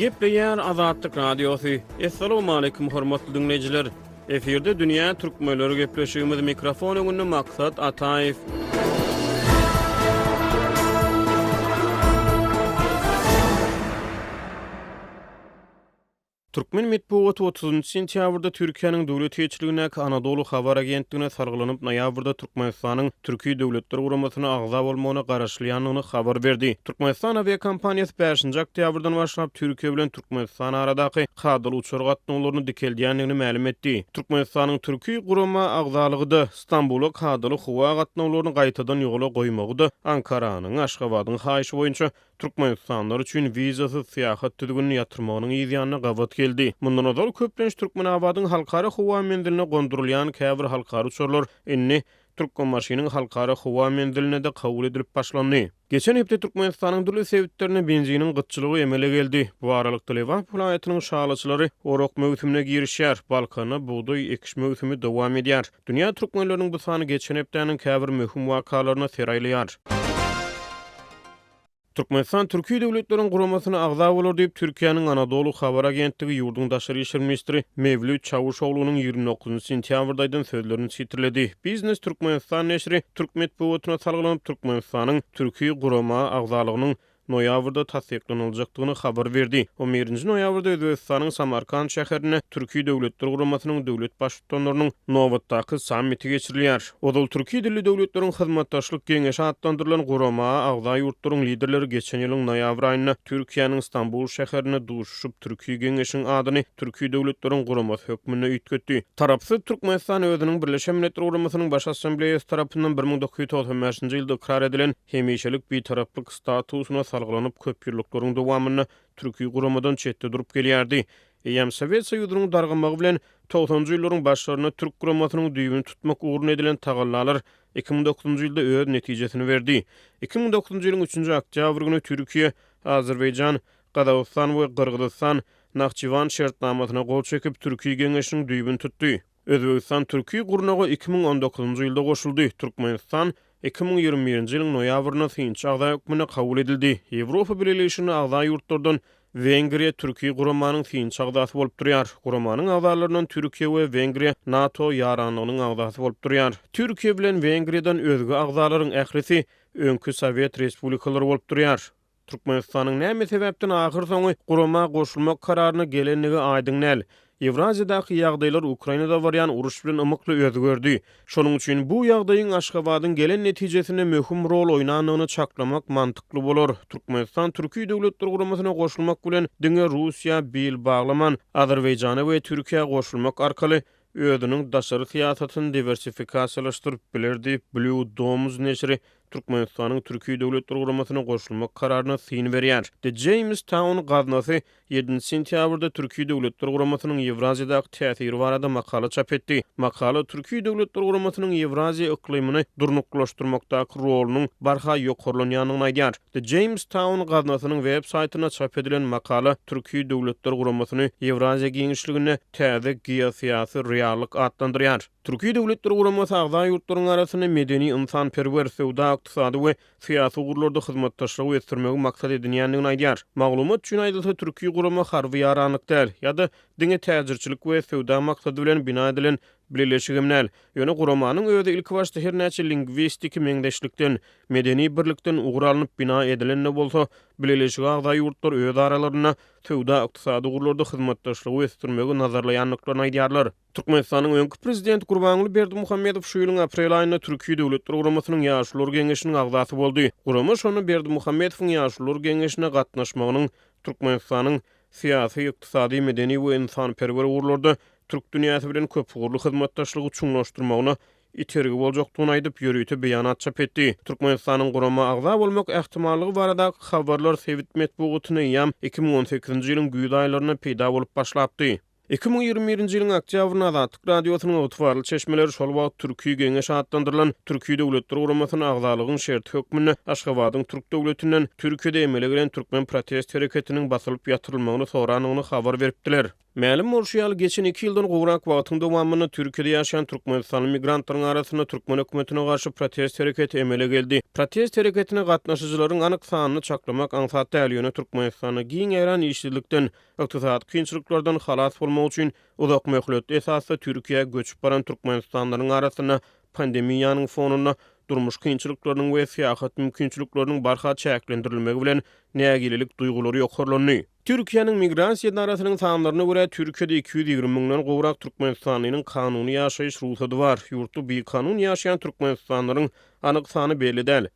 Gepleýär Azatlyk Radiosy. Assalamualaikum hormatly diňleýjiler. Efirde dünýä türkmenleri gepleşigimiz mikrofon öňünde Maksat Ataýew. Türkmen metbugaty otuzynjy sentýabrda Türkiýäniň döwlet eýeçiligindäki Anadolu habar agentligine salgylanyp, noýabrda Türkmenistanyň Türki Döwletler Guramasyna agza bolmagyna garaşylýandygyny habar berdi. Türkmenistan awiakompaniýasy bäşinji oktýabrdan başlap Türkiýe bilen Türkmenistan aradaky kadaly uçar gatnawlaryny dikeldýändigini mälim etdi. Türkmenistanyň Türki gurama agzalygy-da, Stambula kadaly howa gatnawlaryny gaýtadan ýola goýmagy-da Ankaranyň Aşgabadyň haýyşy boýunça Türkmenistanlylar üçin wizasyz syýahat düzgünini ýatyrmagynyň yz ýanyna gabat geldi. Mundan ozal köplenç Türkmenabadyň halkara howa menziline gondurylýan käbir halkara uçarlar indi Türkmenbaşynyň halkara howa menziline-de kabul edilip başlandy. Geçen hepde Türkmenistanyň dürli sebitlerinde benziniň gytçylygy emele geldi. Bu aralykda Lebap welaýatynyň şalyçylary orak möwsümine girişýär, Balkanda bugdaý ekiş möwsümi dowam edýär. Dünýä türkmenleriniň bu sany geçen hepdäniň käbir möhüm wakalaryna ser aýlaýar. Türkmenistan Türki döwletleriň guramasyna agza bolar diýip, Türkiýäniň Anadolu habar agentligi ýurduň daşary işler ministri Mewlüt Çawuşoglunyň 29 sentýabrda aýdan sözlerini sitirledi. Biznes Türkmenistan neşiri türk metbugatyna salgylanyp, Türkmenistanyň Türki gurama agzalygynyň noýabrda tassyklanyljakdygyny habar berdi. On birinji noýabrda Özbegistanyň Samarkant şäherinde Türki Döwletler Guramasynyň döwlet Baştutanlarynyň nobatdaky sammiti geçirilýär. Ozal Türki dilli döwletleriň hyzmatdaşlyk geňeşi atlandyrylan gurama agza ýurtlaryň liderleri geçen ýylyň noýabr aýynda Türkiýäniň Stambul şäherinde duşuşyp, Türki geňeşiň adyny Türki döwletleriň guramasy hökmünde üýtgetdi. Tarapsyz Türkmenistan özüniň Birleşen Milletler Guramasynyň Baş Assambleýasy tarapyndan 1995-nji ýylda ykrar edilen hemişelik Bitaraplyk statusyna salgylanyp, köp ýyllyklaryň dowamynda Türki guramadan çetde durup gelýärdi. Eýýäm Sowet Soýuzynyň dargamagy bilen togsanjy ýyllaryň başlarynda Türk guramasynyň düýbüni tutmak ugrunda edilen tagallalar 2009-njy ýylda öz netijesini berdi. 2009-njy ýylyň üçünji oktýabr güni Türkiýe, Azerbaýjan, Gazagystan we Gyrgyzystan Nahçywan şertnamasyna gol çekip, Türki Geňeşiniň düýbüni tutdy. Özbegistan Türki gurnaga 2019-njy ýylda goşuldy, Türkmenistan 2021-nji ýylyň noýabrynda synçy agza hökmünde kabul edildi. Ýewropa Bileleşigine agza ýurtlardan Wengriýa Türki guramanyň synçy agzasy bolup durýar. Guramanyň agzalaryndan Türkiýe we Wengriýa NATO ýaranlygynyň agzasy bolup durýar. Türkiýe bilen Wengriýadan özge agzalaryň ählisi öňki sowet respublikalary bolup durýar. Türkmenistanyň näme sebäpden ahyrsoňy gurama goşulmak kararyna gelendigi aýdyň däl. Ýewraziýadaky ýagdaýlar Ukrainada barýan uruş bilen ymykly özgerdi. Şonuň üçin bu ýagdaýyň Aşgabadyň gelen netijesinde möhüm rol oýnandygyny çaklamak mantykly bolar. Türkmenistan Türki Döwletler Guramasyna goşulmak bilen diňe Russiýa bil baglaman, Azerbaýjana we Türkiýä goşulmak arkaly özüniň daşary syýasatyny diwersifikasiýalaşdyryp biler diýip, Blue Domes neşiri Türkmenistanyň Türki Döwletler Guramasyna goşulmak kararyna syn berýär. The Jamestown gaznasy ýedinji sentýabrda Türki Döwletler Guramasynyň Ýewraziýadaky täsiri barada makala çap etdi. Makala Türki Döwletler Guramasynyň Ýewraziýa yklymyny durnuklaşdyrmakdaky rolunyň barha ýokarlanýandygyny aýdýar. The Jamestown gaznasynyň web saýtynda çap edilen makala Türki Döwletler Guramasyny Ýewraziýa giňişliginde täze geosyýasy reallyk atlandyrýar. Türki Döwletler Guramasy agza ýurtlaryň arasynda medeni-ynsanperwer, söwda-ykdysady we syýasy ugurlarda hyzmatdaşlygy ösdürmegi maksat edinýändigini aýdýar. Maglumat üçin aýdylsa, Türki gurama harby ýaranlyk däl, ýa-da diňe täjirçilik we söwda maksady bilen bina edilen bileleşigem däl. Ýöne guramanyň özi ilkibaşda her näçe lingwistiki meňzeşlikden, medeni birlikden ugur alnyp bina edilen-de bolsa, bileleşige agza ýurtlar öz aralarynda söwda-ykdysady ugurlarda hyzmatdaşlygy ösdürmegi nazarlaýandyklaryny aýdýarlar. Türkmenistanyň öňki Prezidenti Gurbanguly Berdimuhamedow şu ýylyň aprel aýynda Türki Döwletler Guramasynyň Ýaşulular Geňeşiniň agzasy boldy. Gurama şonda Berdimuhamedowyň Ýaşulular Geňeşine gatnaşmagynyň Türkmenistanyň syýasy, ykdysady, medeni we ynsanperwer ugurlarda türk dünýäsi bilen köpugurly hyzmatdaşlygy çuňlaşdyrmagyna itergi boljakdygyny aýdyp, ýörite beýanat çap etdi. Türkmenistanyň gurama agza bolmak ähtimallygy baradaky habarlar sebit metbugatynda eýýäm 2018-nji ýylyň güýz aýlarynda peýda bolup başlapdy. 2021-nji ýylyň oktýabrynda Azatlyk Radiosynyň ygtybarly çeşmeleri şol wagt Türki Geňeş atlandyrylan Türki Döwletler Guramasyna agzalygyň şerti hökmünde Aşgabadyň türk döwletinden Türkiýede emele gelen türkmen protest hereketiniň basylyp ýatyrylmagyny sorandygyny habar beripdiler. Mälim bolşy ýaly, geçen iki ýyldan gowrak wagtyň dowamynda Türkiýede ýaşaýan türkmenistanly migrantlaryň arasynda türkmen hökümetine garşy protest hereketi emele geldi. Protest hereketine gatnaşyjylaryň anyk sanyny çaklamak aňsat däl, ýöne Türkmenistanda giň ýaýran işsizlikden, ykdysady kynçylyklardan halas bolmak üçin uzakmöhletli esasda Türkiýä göçüp baran türkmenistanlylaryň arasynda pandemiýanyň fonunda durmuş kynçylyklarynyň we syýahat mümkinçilikleriniň barha çäklendirilmegi bilen nägilelik duýgulary ýokarlandy. Türkiýäniň Migrasiýa edarasynyň sanlaryna görä, Türkiýede 220 müňden gowrak türkmenistanlynyň kanuny ýaşaýyş rugsady bar. Ýurtda bikanun ýaşaýan türkmenistanlylaryň anyk sany belli däl.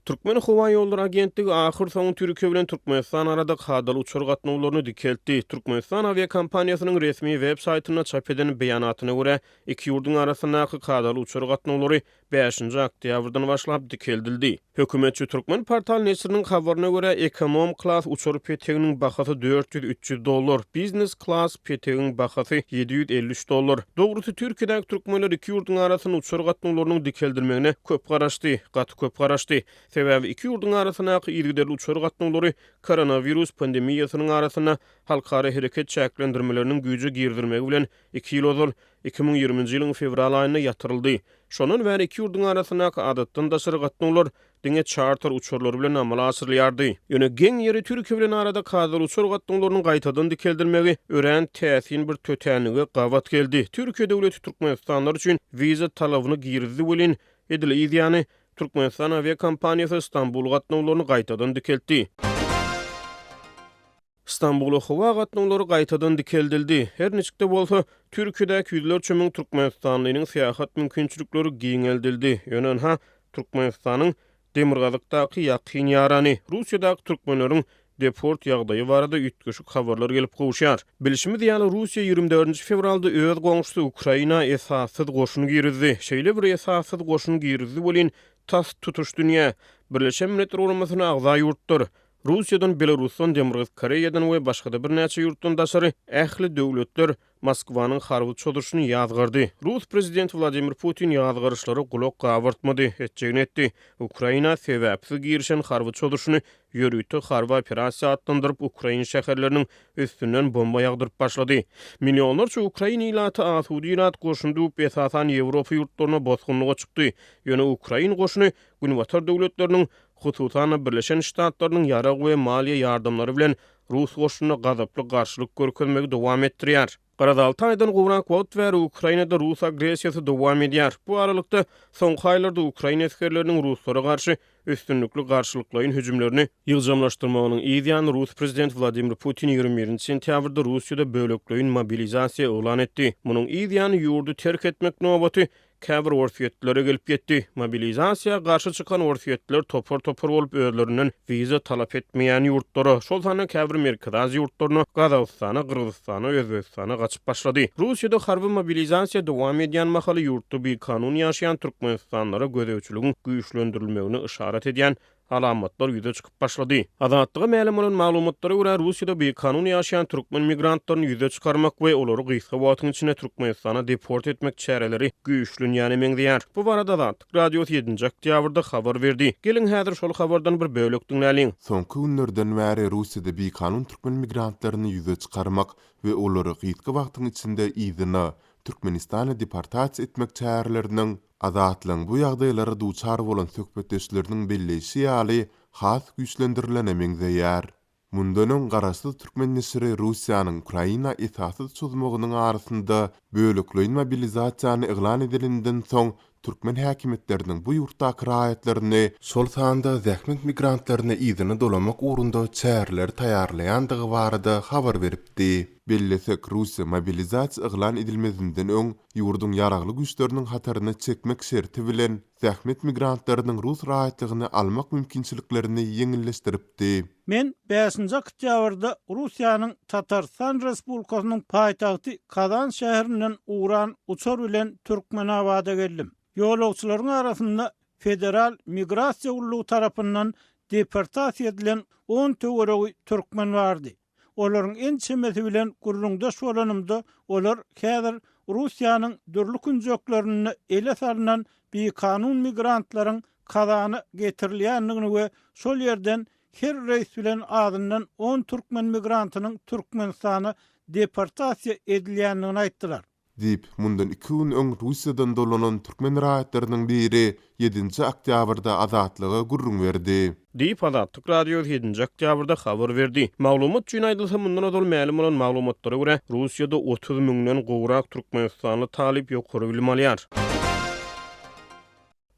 Türkmenhowaýollary agentligi ahyrsoňy Türkiýe bilen Türkmenistan arada kadaly uçar gatnawlaryny dikeltdi. Türkmenistan awiakompaniýasynyň resmi web saýtynda çap eden beýanatyna görä, iki ýurduň arasyndaky kadaly uçar gatnawlary bäşinji oktýabrdan başlap dikeldildi. Hökümetçi Türkmenportal neşiriniň habaryna görä, ekonom klas uçar peteginiň bahasy 400-300 dollar, biznes klas petegiň bahasy 753 dollar. Dogrusy, Türkiýedäki türkmenler iki ýurduň arasynda uçar gatnawlarynyň dikeldilmegine köp garaşdy, gaty köp garaşdy. Sebäbi iki ýurduň arasyndaky yzygiderli uçar gatnawlary koronawirus pandemiýasynyň arasynda halkara hereket çäklendirmeleriniň güýje girizilmegi bilen iki ýyl ozal, 2020-nji ýylyň fewral aýynda ýatyryldy. Şondan bäri iki ýurduň arasyndaky adatdan daşary gatnawlar diňe çarter uçarlary bilen amala aşyrylýardy. Ýöne geň ýeri Türkiýe bilen arada kadaly uçar gatnawlarynyň gaýtadan dikeldilmegi örän täsin bir tötänlige gabat geldi. Türkiýe döwleti türkmenistanlylar üçin wiza talabyny girizdi welin, edil yz ýany, Türkmenistan awiakompaniýasy Stambul gatnawlaryny gaýtadan dikeltdi. Stambula howa gatnawlary gaýtadan dikeldildi. Her niçik-de bolsa, Türkiýedäki ýüzlerçe müň türkmenistanlynyň syýahat mümkinçilikleri giňeldildi. Ýöne ynha, Türkmenistanyň demirgazykdaky ýakyn ýarany, Russiýadaky türkmenleriň deport ýagdaýy barada üýtgeşik habarlar gelip gowuşýar. Bilşimiz ýaly, Russiýa 24 fewralda öz goňşusy Ukraina esassyz goşun girizdi. Şeýle bir esassyz goşun girizdi welin, tas tutuş dünýä, Birleşen Milletler Guramasyna agza ýurtlar, Russiýadan, Belarusdan, Demirgazyk Koreýadan we başga-da birnäçe ýurtdan daşary ähli döwletler Moskwanyň harby çozuşyny ýazgardy. Rus prezidenti Wladimir Putin ýazgaryşlara gulak gabartmady, etjegini etdi. Ukraina sebäpsiz girişen harby çozuşyny ýörite harby operasiýa atlandyryp, ukrain şäherleriniň üstünden bomba ýagdyryp başlady. Millionlarça ukrain ilaty asuda ilat goşuny düwüp, esasan Ýewropa ýurtlaryna bosgunlyga çykdy. Ýöne ukrain goşuny Günbatar döwletleriniň hususan-da, Birleşen Ştatlarynyň ýarag we maliýe ýardamlary bilen rus goşunyna gazaply garşylyk görkezmegi dowam etdirýär. Garaz, alty aýdan gowrak wagt bäri Ukrainada rus agressiýasy dowam edýär. Bu aralykda, soňky aýlarda ukrain esgerleriniň ruslara garşy üstünlikli garşylyklaýyn hüjümlerini ýygjamlaşdyrmagynyň yz ýany rus prezidenti Wladimir Putin 21-nji sentýabrda Russiýada bölekleýin mobilizasiýa yglan etdi. Munuň yz ýany ýurdy terk etmek nobaty Käbir orsýetlilere gelip ýetdi. Mobilizasiýa garşy çykan orsýetliler topar-topar bolup özlerinden wiza talap etmeýän ýurtlara, şol sanda käbir Merkezi Aziýa ýurtlaryna, Gazagystana, Gyrgyzystana, Özbegistana gaçyp başlady. Russiýada harby mobilizasiýa dowam edýän mahaly ýurtda bikanun ýaşaýan türkmenistanlylara gözegçiligiň güýçlendirilmegine yşarat edýän alamatlar ýüze çykyp başlady. Azatlyga mälim bolan maglumatlara görä, Russiýada bikanun ýaşaýan türkmen migrantlaryny ýüze çykarmak we olary gysga wagtyň içinde Türkmenistana deport etmek çäreleri güýçlenýäne meňzeýär. Bu barada Azatlyk Radiosy ýedinji oktýabrda habar berdi. Geliň, häzir şol habardan bir bölek diňläliň. Soňky günlerden bäri Russiýada bikanun türkmen migrantlaryny ýüze çykarmak we olary gysga wagtyň içinde yzyna, Türkmenistana deportasiýa etmek çäreleriniň Azatlygyň bu ýagdaýlara duçar bolan söhbetdeşleriniň belleýşi ýaly, has güýçlendirilene meňzeýär. Mundan öň garaşsyz türkmen neşiri Russiýanyň Ukraina esassyz çozmagynyň arasynda bölekleýin mobilizasiýany yglan edeninden soň türkmen häkimiýetleriniň bu ýurtdaky raýatlaryny, şol sanda zähmet migrantlaryny yzyna dolamak ugrunda çäreleri taýýarlaýandygy barada habar beripdi. Bellesek, Russiýa mobilizasiýa yglan edilmezinden öň ýurduň Ýaragly Güýçleriniň hataryna çekmek şerti bilen zähmet migrantlarynyň rus raýatlygyny almak mümkinçiliklerini ýeňilleşdiripdi. Men bäşinji oktýabrda Russiýanyň Tatarystan Respublikasynyň paýtagty Kazan şäherinden ugran uçar bilen Türkmenabada geldim. Ýolagçylaryň arasynda Federal migrasiýa gullugy tarapyndan deportasiýa edilen on töweregi türkmen bardy. Olaryň ençemesi bilen gürrüňdeş bolanymda, olar häzir Russiýanyň dürli künjeklerinde ele salnan bikanun migrantlaryň Kazana getirilýändigini we şol ýerden. Her reýs bilen azyndan on türkmen migrantynyň Türkmenistana deportasiýa edilýändigini aýtdylar. Diýip, mundan iki gün öň Russiýadan dolanan türkmen raýatlarynyň biri ýedinji oktýabrda Azatlyga gürrüň berdi. Diýip, Azatlyk Radiosy ýedinji oktýabrda habar berdi. Maglumat üçin aýdylsa, mundan ozal mälim bolan maglumatlara görä, Russiýada 30 müňden gowrak türkmenistanly talyp ýokary bilim alýar.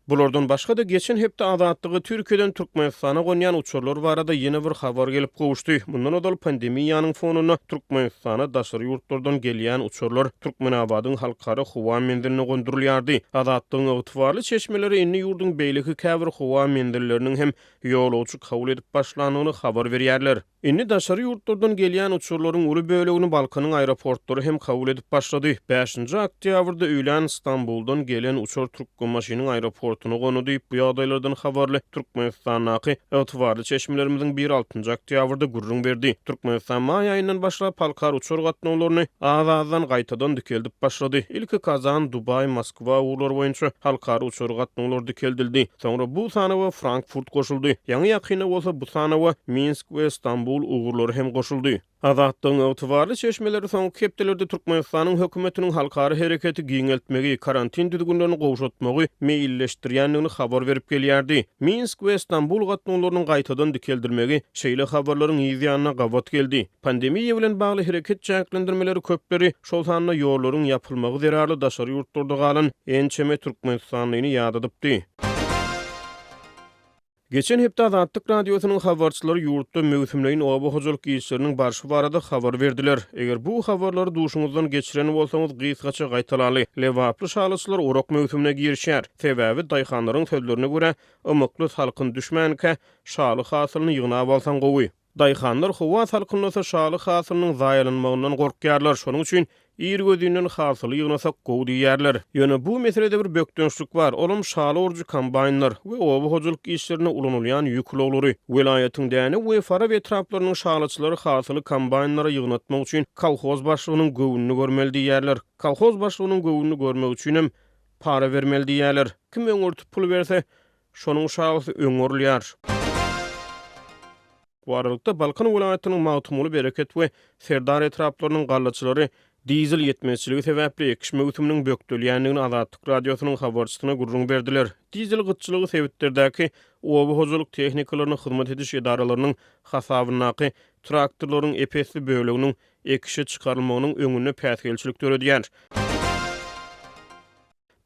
Bulardan başga-da, geçen hepde Azatlyga Türkiýeden Türkmenistana gonýan uçarlar barada ýene bir habar gelip gowuşdy. Mundan ozal pandemiýanyň fonunda Türkmenistana daşary ýurtlardan gelýän uçarlar Türkmenabadyň halkara howa menziline gondurylýardy. Azatlygyň ygtybarly çeşmeleri indi ýurduň beýleki käbir howa menzilleriniň hem ýolagçy kabul edip başlandygyny habar berýärler. Indi daşary ýurtlardan gelýän uçarlaryň uly bölegini Balkanyň aeroportlary hem kabul edip başlady. Bäşinji oktýabrda öýlän Stambuldan gelen uçar Türkmenbaşynyň aeroportuna gondy diýip, bu ýagdaýlardan habarly Türkmenistandaky ygtybarly çeşmelerimiziň biri altynjy oktýabrda gürrüň berdi. Türkmenistan maý aýyndan başlap halkara uçar gatnawlaryny az-azdan gaýtadan dikeldip başlady. Ilki Kazan, Dubaý, Moskwa ugurlary boýunça halkara uçar gatnawlary dikeldildi. Soňra bu sanawa Frankfurt goşuldy. Ýaňy-ýakynda bolsa bu sanawa Minsk we Stambul ugurlary hem goşuldy. Azatlygyň ygtybarly çeşmeleri soňky hepdelerde Türkmenistanyň hökümetiniň halkara hereketi giňeltmegi, karantin düzgünlerini gowşatmagy meýilleşdirýändigini habar berip gelýärdi. Minsk we Stambul gatnawlarynyň gaýtadan dikeldilmegi şeýle habarlaryň yz ýanyna gabat geldi. Pandemiýa bilen bagly hereket çäklendirmeleri köpleri, şol sanda ýollaryň ýapylmagy zerarly daşary ýurtlarda galan ençeme türkmenistanlyny ýadadypdy. Geçen hepde Azatlyk Radiosynyň habarçylary ýurtda möwsümleýin oba hojalyk işleriniň barşy barada habar berdiler. Eger bu habarlary duşuňyzdan geçiren bolsaňyz, gysgaça gaýtalaly. Lebaply şalyçylar orak möwsümine girişýär. Sebäbi, daýhanlaryň sözlerine görä, ymykly salkyn düşmänkä, şaly hasylyny ýygnap alsaň gowy. Daýhanlar howa salkynlasa şaly hasylynyň zaýalanmagyndan gorkýarlar, şonuň üçin irgözinden hasyly ýygnasak gowy diýýärler. Ýöne bu meselede bir bökdençlik bar, olam şaly orujy kombaýnlar we oba hojalyk işlerinde ulanylýan ýük ulaglary. Welaýatyň Dänew we Farap etraplarynyň şalyçylary hasyly kombaýnlara ýygnatmak üçin kolhoz başlygynyň göwnüni görmeli diýýärler. Kolhoz başlygynyň göwnüni görmek üçinem para bermeli diýýärler. Kim öňürtip pul berse, Şonuň şalysy öň orulýar. Bu aralykda, Balkan welaýatynyň Magtymguly, Bereket we Serdar etraplarynyň gallaçylary dizel ýetmezçiligi sebäpli ekiş möwsüminiň bökdelýändigini Azatlyk Radiosynyň habarçysyna gürrüň berdiler. Dizel gytçylygy sebitlerdäki oba hojalyk tehnikalaryna hyzmat ediş edaralarynyň hasabyndaky traktorlaryň ep-esli böleginiň ekişe çykarylmagynyň öňünde päsgelçilik döredýär.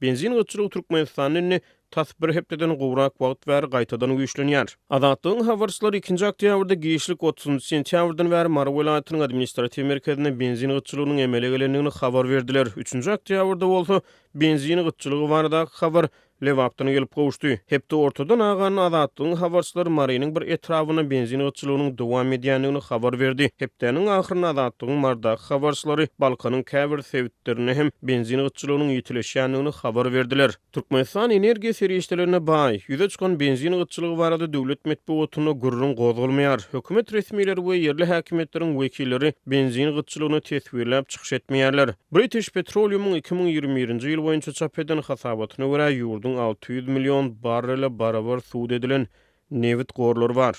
Benzin gytçylygy Türkmenistanda indi tas bir hepdeden gowrak wagt bäri gaýtadan güýçlenýär. Azatlygyň habarçylary ikinji oktýabrda giçlik otuzynjy sentýabrdan bäri Mary welaýatynyň administratiw merkezinde benzin gytçylygynyň emele gelendigini habar berdiler. Üçünji oktýabrda bolsa benzin gytçylygy baradaky habar Lebapdan gelip gowuşdy. Hepde ortadan aganda Azatlygyň habarçylary Marynyň bir etrabynda benzin gytçylygynyň dowam edýändigini habar berdi. Hepdäniň ahyrynda Azatlygyň Marydaky habarçylary Balkanyň käbir sebitlerinde hem benzin gytçylygynyň ýitileşýändigini habar berdiler. Türkmenistan energiýa serişdelerine baý. Ýüze çykan benzin gytçylygy barada döwlet metbugatynda gürrüň gozgalmaýar. Hökümet resmileri we ýerli häkimiýetleriň wekilleri benzin gytçylygyny teswirläp çykyş etmeýärler. British Petroleum-yň 2021-nji ýyl boýunça çap eden hasabatyna görä, ýurduň 600 million barrele barabar sud edilen nebit gorlary bar.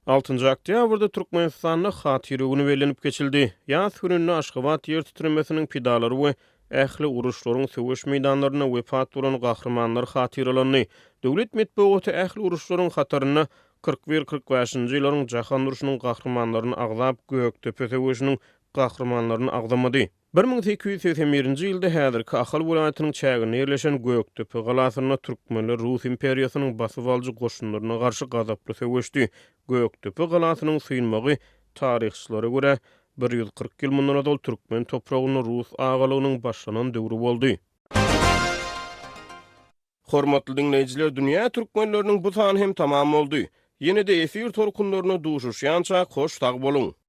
Altynjy oktýabrda Türkmenistanda Hatyra güni bellenip geçildi. Ýas gününde Aşgabat ýer titremesiniň pidalary we ähli uruşlaryň söweş meýdanlarynda wepat bolan gahrymanlar hatyralandy. Döwlet metbugaty ähli uruşlaryň hatarynda 41, 45-nji ýyllaryň jahan urşunyň gahrymanlaryny agzap, Gökdepe söweşiniň gahrymanlaryny agzamady. 1881-nji ýylda häzirki Ahal welaýatynyň çäginde ýerleşen Gökdepe galasynda türkmenler Rus imperiýasynyň basybalyjy goşunlaryna garşy gazaply söweşdi. Gökdepe galasynyň synmagy, taryhçylara görä, 140 ýyl mundan ozal türkmen topragynda rus agalygynyň başlanan döwri boldy. Hormatly diňleýjiler Dünýä Türkmenleriniň bu sany hem tamam boldy. Ýene-de efir tolkunlarynda duşuşýançak hoş sag boluň!